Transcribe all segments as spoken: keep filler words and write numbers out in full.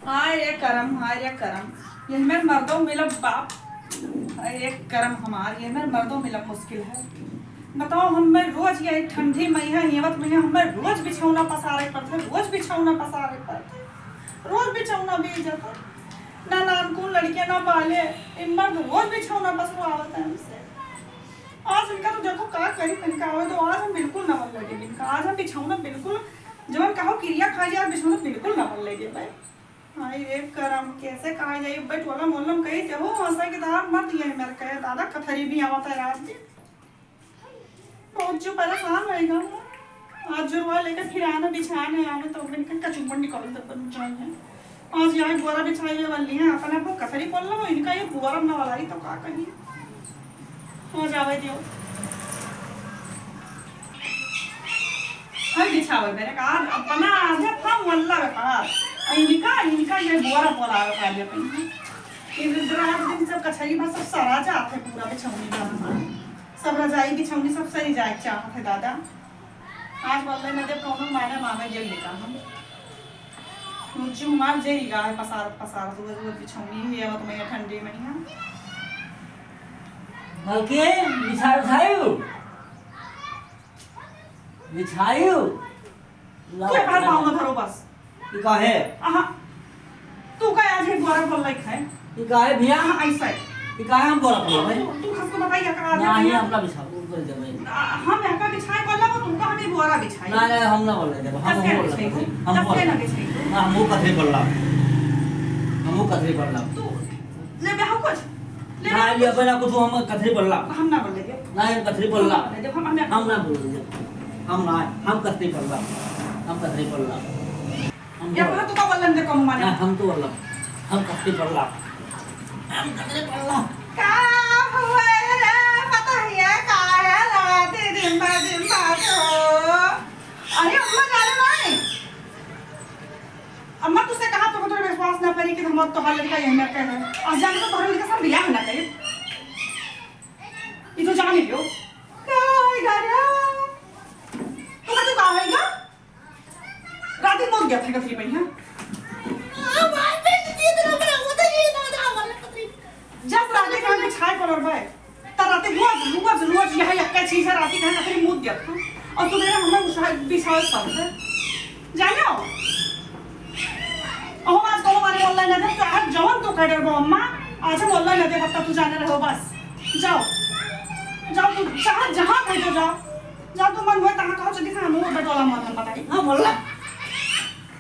हाय रे करम, हाय रे करम, यही मेर मर्दो मिलब बाप। हाय रे करम हमार, यही मेर मर्दो मिलब मुश्किल है। बताओ, हम मैं रोज यही ठंडी महीना, हेवत महीना हम मैं रोज बिछौना पसारे पड़त है, रोज बिछौना पसारे पड़त है, रोज बिछौना बीत जाता। ना नानकुन लड़के ना बाले, इन मर्द रोज बिछौना पसवावत है हमसे। आज इनका तो देखो का करी, इनका आवे तो आज हम बिल्कुल ना बदले देब इनका। आज हम बिछौना बिल्कुल, जवन कहो किरिया खा लिया, बिछौना बिल्कुल ना बदले देब भाई। हाय रे करम, कैसे कहा जाई? बे टोला मोहल्ला में कही थे, हो हंसा के दार मर दिया है मेरे कहे, दादा कथरी भी आवत है रात दिन। बहुत जो परेशान रहेगा। आज जुरवा लेकर फिर आना बिछाने आवे तो मैंने कहा कचुम्बर निकाल दे बन जाए। आज यहाँ बोरा बिछाई हुई वाली है, अपने आप को कथरी पड़ लो, इनका ये बोरा ना वाला ही तो का कही। हो जावे दियो। हर बिछावे मेरे का, आज अपना आधे फा मोहल्ला में पार। आ इनका, इनका ये बोरा बोला है पाले पे। ये रात दिन सब कचहरी में सब सरा जाते पूरा बिछौनी का हमारा। सब रजाई बिछौनी सब सरी जाए चाहत है दादा। आज बोल रहे ना जब कौनो माने मामे जल लेता हम। मुझे मार जाई रहा है पसारत पसारत रोज रोज बिछौनी है अब तो मैं ठंडी में यहाँ। बल्कि बिछाई उछाई बिछाई। तू अपना पाँव में धरो बस। ई काहे? आहा, तू का आज ही बोरा बोल लाइक है? ई काहे भैया? हाँ, ऐसा है। ई काहे हम बोरा बोल भाई? तू, तू खस को बताइए का आज नहीं, है? अपना बिछाओ, ऊपर जब है। आ, हम यहाँ का बिछाए बोल ला, तू का हमें बोरा बिछाए? नहीं, नहीं, हम ना बोल रहे जब, हम कैसे बोल ना रहे, बिछाई? हम बोल कैसे ना रहे। बिछाई? ना, हम वो कथरी बोल ला। हम वो कथरी बोल ला। तू ले बे, हम कुछ? ले ना, बे, हम ले, कुछ? अपना कुछ हम कथरी बोल ला। हम ना बोल रहे जब। नहीं, हम कथरी बोल ला। हम ना बोल रहे जब, हम, हम हम ना बोल रहे जब। हम ना, हम कथरी बोल ला। हम कथरी बोल ला। हम या बोल। कहाँ तू का बोलन दे कम माने? ना, हम तो बोल ला। हम कथरी बोल ला। हम कथरी बोल ला। का हुए रे, पता ही है, का है, रात दिन भर, दिन भर तो। अरे, अम्मा जाने नहीं। अम्मा, तुझसे कहा तो तोरे विश्वास ना करी कि हम तोहार लड़का यही ना कहे। और जाने तो तोहार लड़का से हम बियाह ना करी। ये तो जान ही लो। का होएगा रे? तो का, तू का होएगा? राती मर गया था कथरी पे, हाँ? जब राती का बिछाए पड़ल बा, त राती रोज, रोज, रोज यह एक चीज है, राती का कथरी मूत गया था। और सुबह हमें उठा, बिछावे पड़ता है। जानो? अहो, आज कौनो मारे मोहल्ला न दे, चाहे जवन तू कह डरबो अम्मा, आज हम मोहल्ला न दे, बत्ता तू जाने रहो बस। जाओ, जाओ तू जहाँ, जहाँ कह दो जाओ, जाओ तू मन हुए तहाँ कहो, चली खाना मुँह बटोला मन हम बताई। हाँ, मोहल्ला।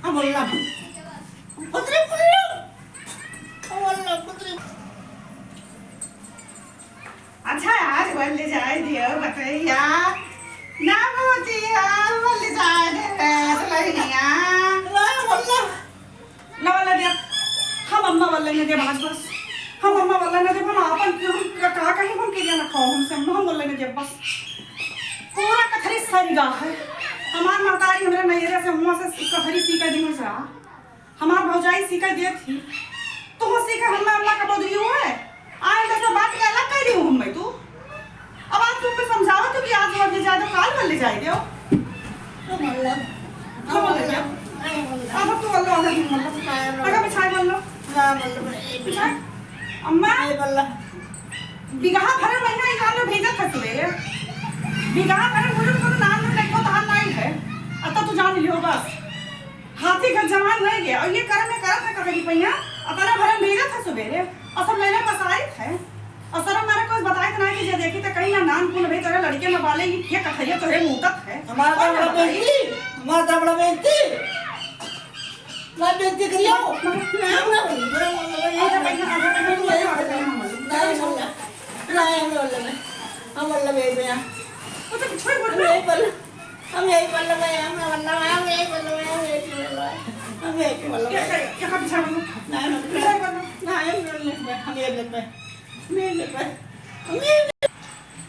हाँ, मोहल्ला। उतरे मोहल्ला। हाँ, मोहल्ला, उतरे। अच्छा, आज बोल ले जाए दियो बतैया। ना मोती हो, बोल ले जाए दे, दुल्हनिया। ना, बोल ना। ना बोल दे। हम अम्मा बोल लेने दे, बस, बस। हम अम्मा बोल लेने दे, हम आपन, हम का, का कहीं हम किरिया ना खाओ हमसे, हम बोल लेने दे, बस। पूरा कथरी सरिगा है। हमार महतारी हमरा नैहरे से हुआं से कथरी सीखे दिन से रहा। हमार भौजाई सीखे देत ही, तू हो सीखे, हम्मे अम्मा का बदली हुए। आए तो सब बात के अलग कह दी हूँ हम्मे तू। अब आज तुम पे समझाओ तो कि आज मत ले जाए, तो काल मत ले जाए दियो। तो मल्ला। तो मल्ला। अब तू मल्ला, आधा दिन मल्ला। अगर बिछाए मल्ला। ना मल्ला, बिछाए। अम्मा। नहीं मल्ला। बिगहा भरे महीना इनाम में भेजत है सुबेरे। बिगहा भरे मुझे कोनो नाम नहीं, को तहार नहीं है। अब तो तू जान लियो बस। हाथी का जवान रह गया और ये कर्म में करत है कथरी पैया, अपना भरम भेजत है सुबेरे, और सब लैला पसारित है, और शर्म मारे कुछ बताइत ना कि जे देखी तो कहीं ना नान पुन भाई तोरे लड़के में बाले ही ये कथरिया तोरे मुकत है। हमारा और तो ना बड़ा बताई। बेइज्जती, हमारा तो बड़ा बेइज्जती। ना बेइज्जती करियो। ना, ना, ना, ना, ना, आधा पैया, आधा पैया, आधा पैया, आधा पैया। नहीं, हम बोल रहे हैं। हम बोल रहे हैं, भैया। वो तो छोड़, बोल हम रहे। यही बोल, हम यही बोल रहे हैं, हम बोल रहे हैं, हम यही बोल रहे हैं, हम यही बोल रहे हैं। हम यही बोल रहे क्या, हैं। क्या, क्या कहा पीछा बोलो? नहीं, हम पीछा बोलो। नहीं, हम बोल रहे हैं, हम यही बोल रहे हैं। हम यही बोल रहे हैं। हम यही बोल रहे हैं।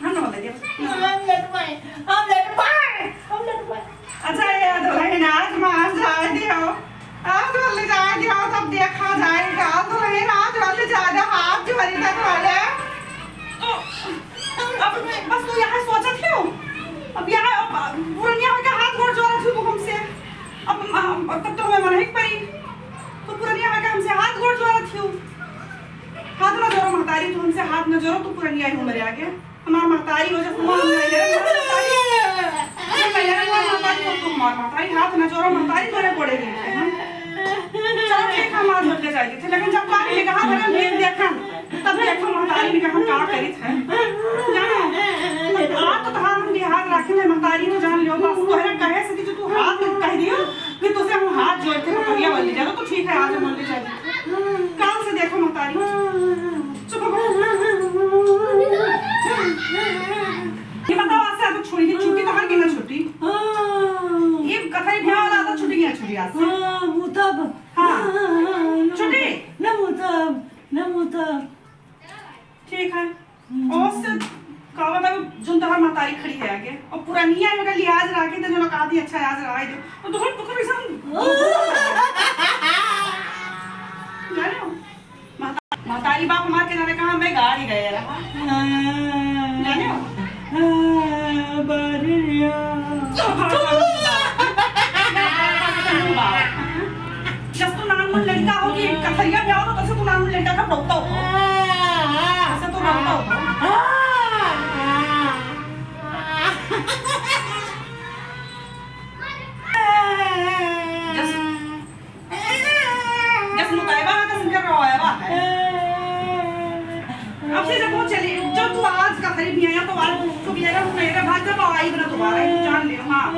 हम ना बोल रहे, हम लट पाए, हम लट पाए, हम लट पाए। अच्छा, ये दुल्हन आज मान जाए दियो। आज वाले जाए दियो, तब देखा जाएगा। दुल्हन आज वाले ज्यादा हाथ जोड़ी तक वाले। अब बस तू यहाँ सोचत हो। अब यहाँ अब पुरनिया होके हाथ गोड़ जोड़त हो तू हमसे। अब, अब तब तो हमें मनाही के पड़ी। तो पुरनिया होके अरे, तू हमसे हाथ न जोरो, तू पुरनिया ही उम्र आ गया। हमार महतारी हो जा, हमार महतारी। हमार महतारी हो, तू हमार महतारी, हाथ न जोरो, महतारी तोरे पड़ेगी। चलो ठीक है, हम आज होते जाएंगे। लेकिन जब बात निगाह भरम देख देखन, तब देखो महतारी निगाह हम का करित है। जानो, आज तो तहार हम लिहाज राखे ले महतारी, तो जान लियो, बस तोहरा कहे से कि जो तू हाथ कह दियो कि तुसे हम हाथ जोड़ के पकड़िया वाली जानो, तो ठीक है, आज हम ले जाएंगे। काल से देखो महतारी। चुप हो। ये बताओ, आज से आदत छोड़ी कि छुट्टी तोहार कि ना छुट्टी? हाँ। ये कथई भ्याँ वाला आदत छुटी कि ना छुटी आज से? हाँ, मुतब। हाँ। हाँ, हाँ, हाँ, न छुट्टी? मुतब, न मुतब, न मुतब। ठीक है। हम्म। और से का बताओ, जोन तोहार महतारी खड़ी है आगे, और पुरानी है, मगर लिहाज रहा के तो जो लोग आदि अच्छा याद रहा है जो, और तो हम पकड़ ऐसा हम जाने हो? महता-, महतारी बाप हमार के नारे कहाँ मैं गाड़ी गए रहा। हाँ। जाने हो? हाँ, बारे रे। चुप, चुप। जब तू नानमुन लड़का होगी, कथरिया में आओ, तो तसे तू नानमुन लड़का का रोकता हो। तसे तू रोकता हो। जस, जस मुतायबा है, तस इनका रोएबा है। अब से जब वो चली, जो तू आज कथरी भी आया, तो आज तू भी आएगा, तू मेरे भाग जब आई बना दोबारा, ये जान लियो, हाँ।